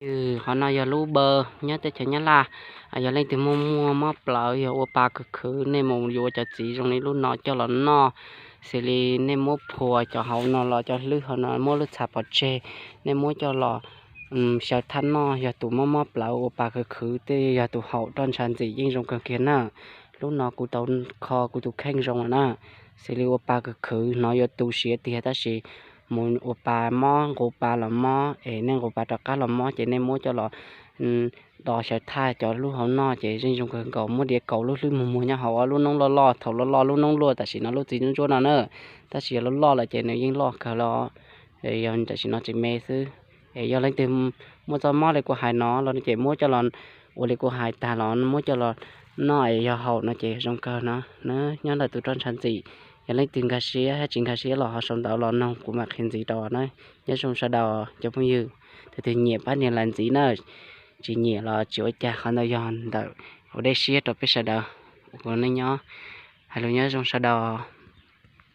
Qhov no yog lub npawb nyob teb chaws Nyab Laj. Yog leej twg muaj muaj mob plawv, yog ua pa khwv khwv, nej mus yuav cov txiv zoo li lub no coj los noj, xws li nej muab phua cov hauv no los cov hlwb hauv no muab lub txha pov tseg, nej muab coj los xyaw thaj noj, yog tus mob mob plawv ua pa khwv khwv, tej yog tus haum roj ntsha ntxim yeej zoo kawg kiag na. Lub no kuv tau kho kuv tus kheej zoo na, xws li ua pa khwv khwv hnov yuav tu siav tiag tab sis mus ua pa mob, nqus pa los mob, es nej nqus pa rov qab los mob ces nej muab coj los do xyaw thaj cov hlwb hauv noj ces yeej zoo kawg nkaus. Muab diav kaus lub hlwb muag muag nyob hauv, lub noob loj loj, thaum loj loj lub noob luaj, tam sim no lub txiv ntsuab ntsuab no na, tab sis yog loj loj lawm ces nws yeej loj kawg los, yog tam sim no tsis me xwb. Es yog leej twg muaj txoj mob li kuv hais no los ces muab coj los, ua li kuv hais tag los muab coj los noj es yog haum no ces zoo kawg no na, nyob ntawm tus roj ntsha ntxim. Yog leej twg nkag siab thiab tsis nkag siab los ho sau ntawv los noog kuv mam qhia ntxiv rau na. Nyob zoo sawv daws cov phooj ywg, tus twg nyiam pab nias like ntxiv na, tsis nyiam los tsis ua cas, qhov ntawd yog ntawm kuv dej siab rau peb sawv daws uas nej nyob. Hais lus nyob zoo sawv daws.